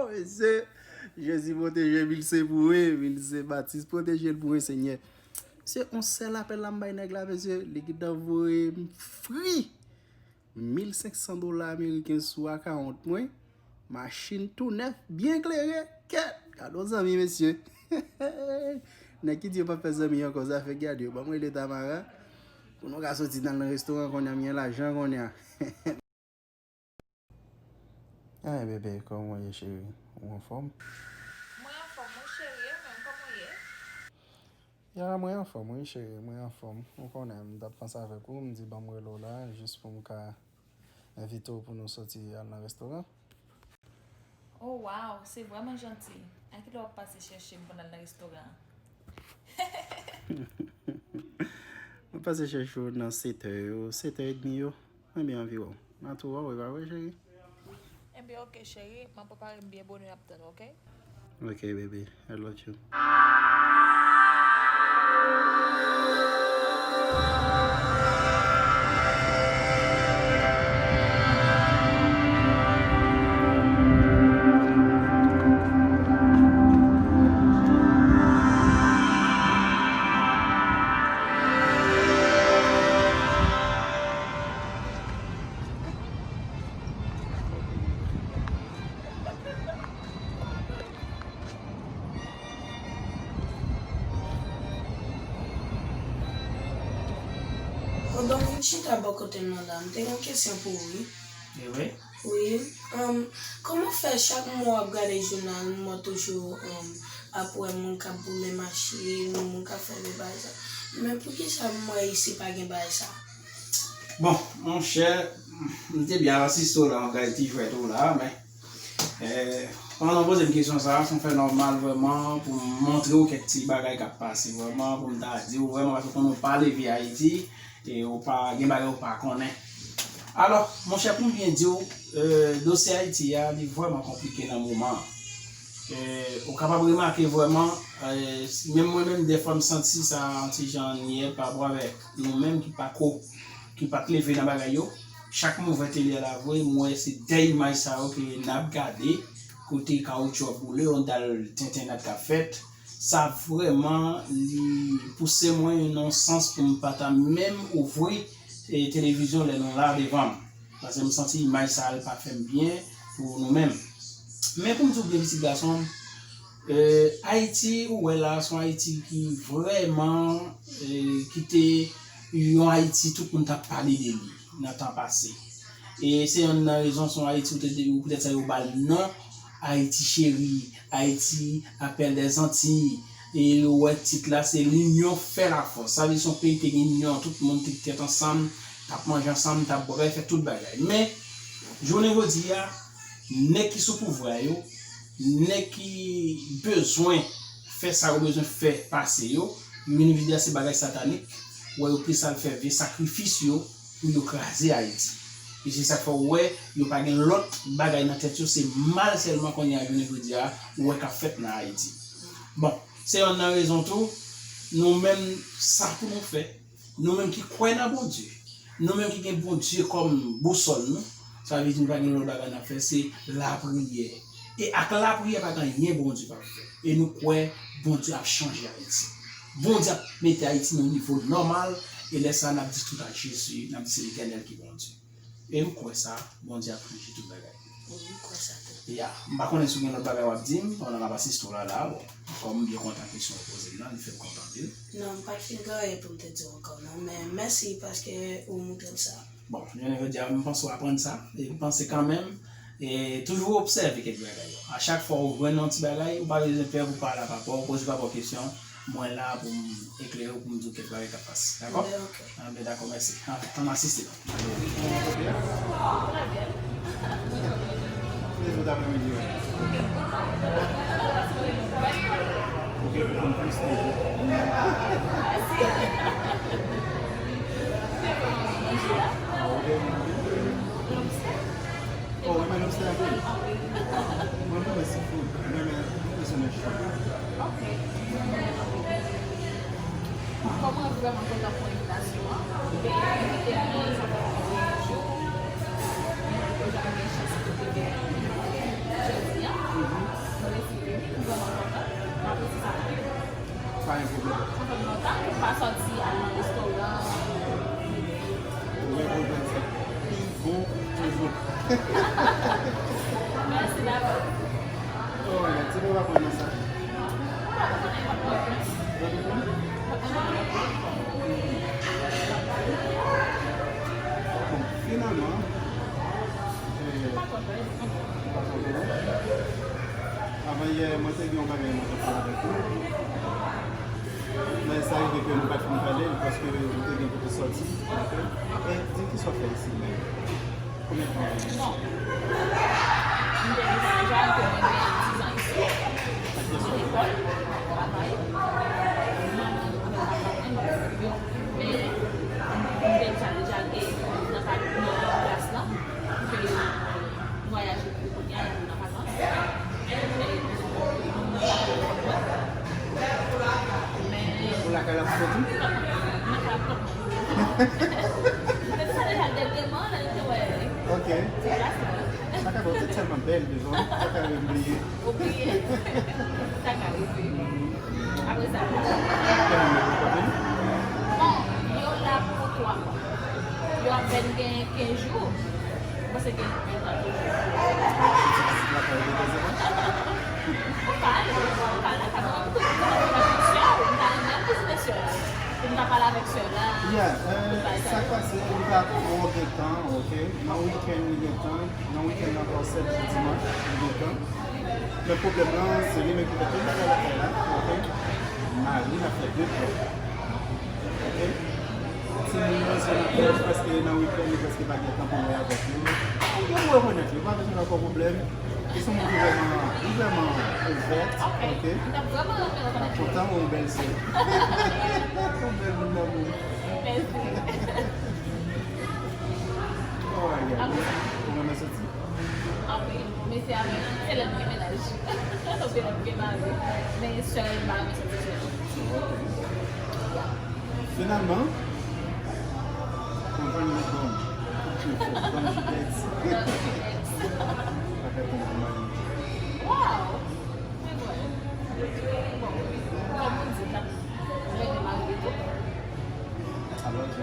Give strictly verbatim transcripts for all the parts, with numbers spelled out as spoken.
Mesye, Jezi pwoteje Milse pou mwen, Milse Batis pwoteje l pou mwen, Senyè. Se yon sèl apèl la m bay nèg la, mesye, li gentan voye m fri. Mil senk san dola ameriken sou akawont mwen. Machin tou nèf, byen klere. Kèt! Gade yon zanmi, mesye. Nèg ki di yo p ap fè zanmi ankò, zafè gade yo. Ban m rele Tamara. Pou nou ka soti nan restoran kounye a, m gen lajan kounye a. Ay, bebe, kòman w ye, cheri? Ou anfòm? Mwen anfòm, wi, cheri, e ou menm, kòman w ye? Ya, mwen anfòm, wi, cheri, mwen anfòm. Ou konnen, m t ap panse avèk ou, m di ban m rele w la, jis pou m ka envite w pou nou soti al nan restoran. Oh, wow, se vrèman janti. A kilè w ap pase chèche m pou n al nan restoran an? Mwen pase chèche w nan sèt è yo, sèt è edmi yo. Mwen byen anviwon. M a tou wè w, e pa vre, cheri? Enben, oke, cheri. M ap prepare m byen bonè, m ap tann ou, oke? Oke, baby. I love you. Pandan w vin chita bò kote m nan la, m te gen yon kesyon pou ou, wi. E vre? Wi. Kòman w fè chak mwa w ap gade jounal, m wè toujou ap wè moun k ap boule machin, moun k ap fè vye bagay sa. Men poukisa m wè isi pa gen bagay sa? Bon, monchè, m te byen asiste w la, yon bagay ti jwèt ou la, men pandan w poze m kesyon sa a, sa fè nòmal vrèman pou m montre w kèk ti bagay k ap pase vrèman, pou m ta di w vrèman, paske konnen w pa leve Ayiti, e w pa gen bagay w pa konnen. Alò, monchè, pou m byen di w, dosye Ayiti a, li vrèman konplike nan moman an. Ou kapab remake vrèman, menm mwen menm, dèfwa m santi sa yon ti jan nyè pa rapò avèk nou menm ki pa ko, ki pa t leve nan bagay yo. Chak mouvè tele a la vre, m wè se de imaj sa yo ke n ap gade, kote kawotchou ap boule, yon dal tentennad k ap fèt. Sa vrèman, li pouse mwen nan yon sans pou m pa ta menm ouvri televizyon lè nou la devan m. Paske m santi imaj sa a, li pa fè m byen pou nou menm. Men pou m di w byen, pitit gason m, Ayiti, ou wè la, se yon Ayiti ki vrèman, ki te yon Ayiti tout moun t ap pale de li nan tan pase. E se yonn nan rezon, se yon Ayiti ou te, ou poutèt sa yo ba l non Ayiti cheri, Ayiti, Appel des Antilles. E ou wè tit la, se L'union fait la force. Sa vle di se yon peyi te gen inyon, tout moun te tèt ansanm, t ap manje ansanm, t ap bwè, fè tout bagay. Men, jounen jodi a, nèg ki sou pouvwa yo, nèg ki bezwen fè sa yo bezwen fè pase yo, yo vin vide a se bagay satanik, wè yo plis al fè vye sakrifis yo pou yo kraze Ayiti. E se sa k fè w wè yo pa gen lòt bagay nan tèt yo, se mal sèlman kounye a jounen jodi a, ou wè k ap fèt nan Ayiti. Bon, se yonn nan rezon tou, nou menm sa pou nou fè, nou menm ki kwè nan Bondye, nou menm ki gen Bondye kòm bousòl nou, sa vle di nou pa gen lòt bagay n ap fè, se lapriyè. E ak lapriyè pa gen anyen Bondye p ap fè. E nou kwè Bondye ap chanje Ayiti. Bondye ap mete Ayiti nan yon nivo nòmal, e lè sa a n ap di tout ak Jezi, n ap di se Letènèl ki Bondye. E m kwè sa, Bondye ap chanje tout bagay. Wi, m kwè sa tou. Ya, m pa konnen si w gen lòt bagay w ap di m pandan n ap asiste w la, la, bon, kòm m byen kontan kesyon w poze m nan, li fè m kontan anpil. Non, m pa t fin gen anyen pou m te di w ankò non, men mèsi paske ou montre m sa. Bon, jounen jodi a, m panse w aprann sa, e m panse kanmenm, e toujou obsève kèk bagay yo. A chak fwa w jwenn yon ti bagay, ou pa bezwen pè pou pale a papa w, poze papa w kesyon, mwen la pou m eklere w, pou m di w kèk bagay k ap pase. Dakò? Anben, oke. Anben, dakò, mèsi. Ann, ann asiste non. Oh, mwen renmen lobstè anpil. Mwen renmen seafood. Mwen renmen, mwen renmen shrimp. Ok. Bon, mwen vrèman kontan pou envitasyon an. Mwen envite nou, sa fè yon jou. Mwen deja gen chans pou te vin jodi a. Vrèman kontan. M apresye sa anpil. Pa gen pwoblèm. Sa fè m kontan pou m pa sòti al nan restoran. Ou gen pwoblèm, se pi bon toujou. Mèsi davans. Oh my God, se pou w pa pran nan sa. Bon, finalman, eh, avan yè, mwen te gen yon bagay mwen te pale avèk ou. Men sa rive ke nou pa t fin pale l paske nou te gen pou te sòti. Ok? E di ki sa w fè isi menm? Konbyen tan w gen? Bon, m te deja ke mwen gen diz an isi. Nan lekòl, travay, manman m avèk papa m, yo, men m te deja, deja gen nan pa-, nan plas lan, ke vwayaje pou kounye a, nan vakans. Ou lakay la pou soti? Mwen sa deja dènyèman, lè l te wè. Ok. Ti plas la. Sa ka bon, ou te tèlman bèl devan, sa ka rive m bliye. Ou bliye. Sa ka rive. Apre sa, bon, yo la pou twa mwa. Yo apèn gen kenz jou. Mwen se gen, gen tan toujou. Ou ka ale, ou ka ale, sa mwen menm tou, m ta renmen pou sè w, m ta renmen pou sè w la. Pou m ta pale avèk sè w la. Yeah, euh, sa k pase, li pa twò gen tan, ok? Nan wikenn, li gen tan. Nan wikenn nan, ankò sèt jou dimanch, li gen tan. Men pwoblèm lan, se li menm ki fè tout bagay lakay la, ok? Mari l ap fè de plè. Ok? Timoun yo se nan krèch, paske nan wikenn, li prèske pa gen tan pou l wè avèk yo. Yo pou rekonèt li, pa bezwen ankò pwoblèm. Li se yon moun ki vrèman, li vrèman ouvè, ok? M t ap vrèman renmen rekonèt li. M ap kontan wè yon bèl sè. Yon bèl moun nan moun. Mèsi. Oh, aïe, aïe. Ou renmen soti? Anpil. Men se avèk, se lè m gen mennaj. Oubyen lè m gen mari. Men sèl, m pa renmen soti sèl. Ok. Finalman, konprann li bon. Konprann li ex. Konprann li ex. Pa ka konprann mari. Wow! Men bon. Bon, kòm ou di, m ap rete mari tou. Alò, di.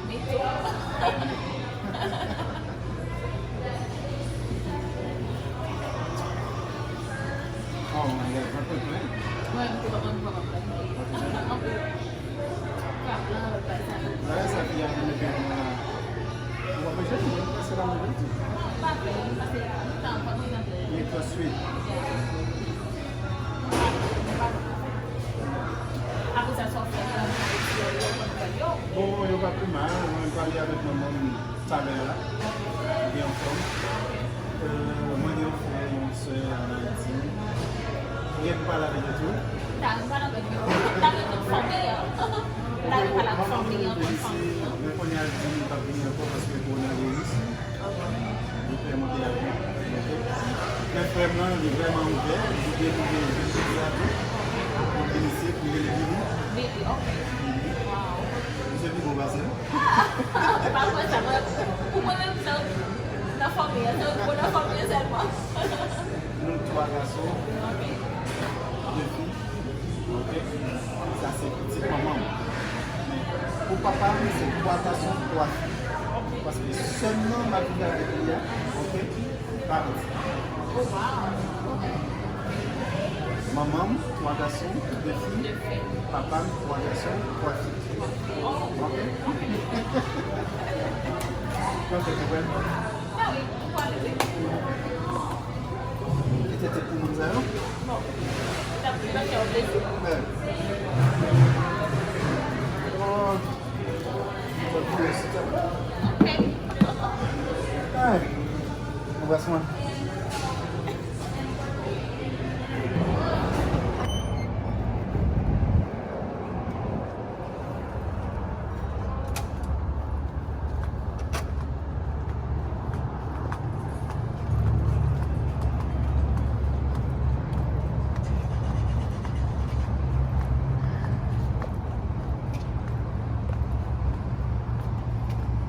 Mete. Oh my God, pa konprann. Mwen, m te pa konn, m pa konprann. Anpil. Frap lan, lòt bagay sa. Bagay sa ki ap mete mwen la. Ou pa manje, ou pa se la manje tou. Non, m pa vle, m pase tan, m pa konn nan vle. Li twò sweet. Apre sa, sa w fè pou moun ki yo, yo konn fè yo? Bon, yo pa pi mal. Mwen pale avèk manman m talè a. Li anfòm. Euh, mwen gen yon frè, yon sè ann Ayiti. Ou gen pou pale avèk yo tou? M ta renmen pale avèk yo. M ta renmen fanmi an. M ta renmen pale ak fanmi an, konn fanmi an. Men kounye a l di li p ap vini ankò paske kowonaviris. Li fè monte avyon. Men frè m nan, li vrèman ouvè, li gen pou gen vin jodi a tou. Pou vin isit, li rele Billy. Billy, ok. Billy. Wow. Misye pi bon pase m. Ah! Pa kwè sa, mwen, pou mwen menm, se nan fanmi an, se nan fanmi an sèlman. Nou twa gason, ok, de fi. Ok? Sa se pitit manman m. Men pou papa m, se twa gason, twa fi. Ok. Paske sè m nan, m ap viv avèk li a, ok, pa piti. Oh, wow. Ok. Manman m, twa gason, de fi. De fi. Papa m, twa gason, twa fi. Oh. Ok? Ok, konprann? Ben wi, ou pale, wi. Li te te pou moun sa yo? Bon. Li t ap, li t ap fè w plezi. Men. Oh. Bon, pou yo, silvouplè. Ok. Ay. Anbras mwen.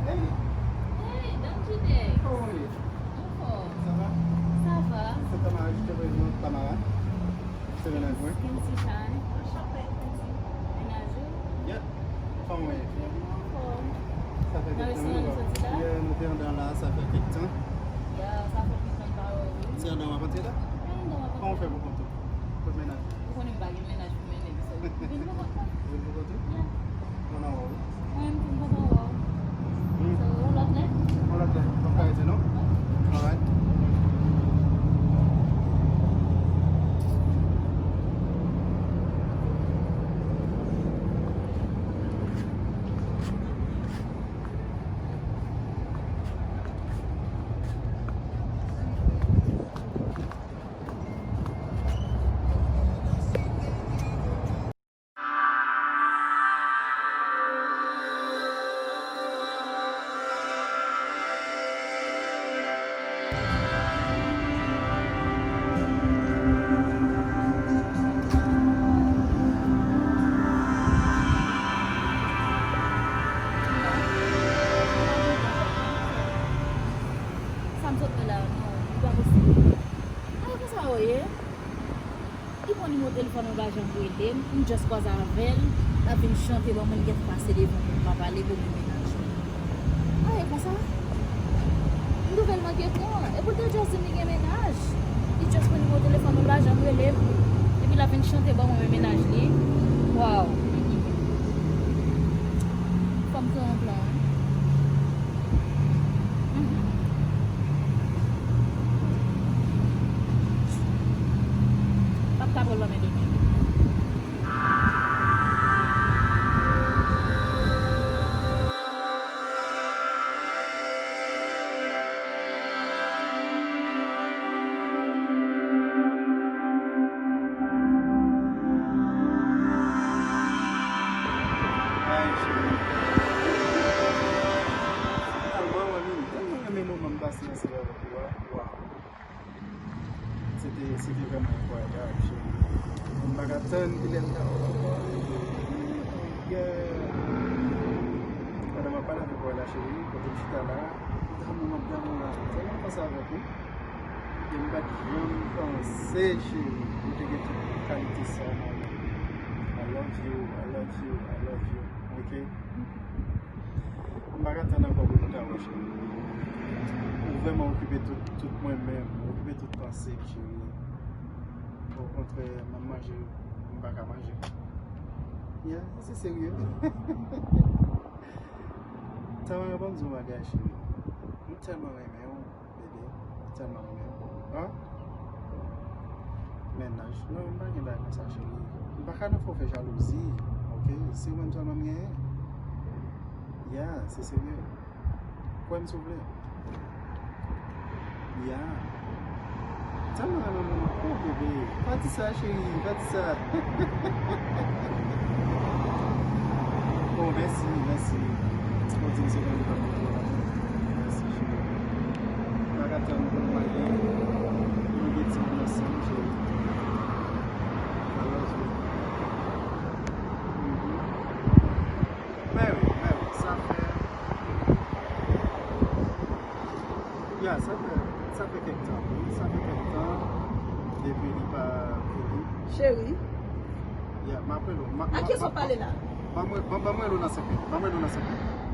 Hey! Hey, don't you dare! How are you? I'm fine. Ça va? Nan restoran nou soti la? Yeah, nou te anndan la, sa fè kèk tan. Yeah, sa fè kèk tan m pa wè w, wi. Se anndan w ap antre la? Anndan w ap antre. Kòman w fè pou kont ou? Kot mennaj ou? Ou konnen m pa gen mennaj pou mennen, so, m vin pou kont mwen. Ou vin pou kont ou? Yeah. Kontan wè w, wi. Mwen menm tou, m kontan wè w. Hmm. So, yon lòt lè? Yon lòt lè. N ap ka rete, non? Alright. Sa m sot wè la, non, li pa posib. A, e konsa w ye? Li pran nimewo telefòn mwen, pa janm rele m, m just kwaze avè l, l ap vin chante ban mwen, li gentan pase devan mwen, m pa pale pou mwen mennaj mwen. A, e konsa? M twouve l manke pran, epi l te just di m li gen mennaj. Li just pran nimewo telefòn mwen, pa janm rele m, epi l ap vin chante ban mwen men mennaj li. Waw. Fò m fè yon plan, wi. Mhm. M ap ka pran l nan men Domingo. Ay, cheri. Finalman, mwen menm, m tèlman renmen moman m pase ansanm avèk ou a. Waw. Se te, se te vrèman enkwayab, cheri. M pa ka tann kilè m ta wè w ankò. Yeah. Pandan m ap pale avèk ou la, cheri, kote m chita la, m damou, m ap damou la. Tèlman m panse avèk ou. E m pa t janm panse, cheri, ou te gen tout kalite sa nan ou. I love you, I love you, I love you. Ok? M pa ka tann ankò pou nou ta wè, cheri. Ou vrèman okipe tout, tout mwen menm, ou okipe tout panse m, cheri. Okontrè, m ap manje, m pa ka manje. Yeah, se serye. Tamara, ban m di w yon bagay, cheri. M tèlman renmen w. Bebe, tèlman renmen w. An? Mennaj? Non, m pa gen bagay konsa, cheri. M pa ka nan fè w fè jalouzi, ok? Se ou menm sèlman m genyen. Yeah, se serye. Kwè m, si w vle. Yeah. Tèlman renmen moun. Oh, bebe. Pa di sa, cheri. Pa di sa. Oh, mèsi, mèsi. Ou di m se konn li pa konn li pa konn. Mèsi, cheri. M pa ka tann pou nou ale. Nou gen timoun ansanm, cheri. I love you. Mhm. Mèwi, mèwi, sa fè. Ya, sa fè, sa fè kèk tan, wi. Sa fè kèk tan depi li pa vini. Cheri. Ya, m ap rele w. Ma, a kiyès w ap pale la? Ban mwen, ban, ban mwen rele w nan senk minit. Ban mwen rele w nan senk minit.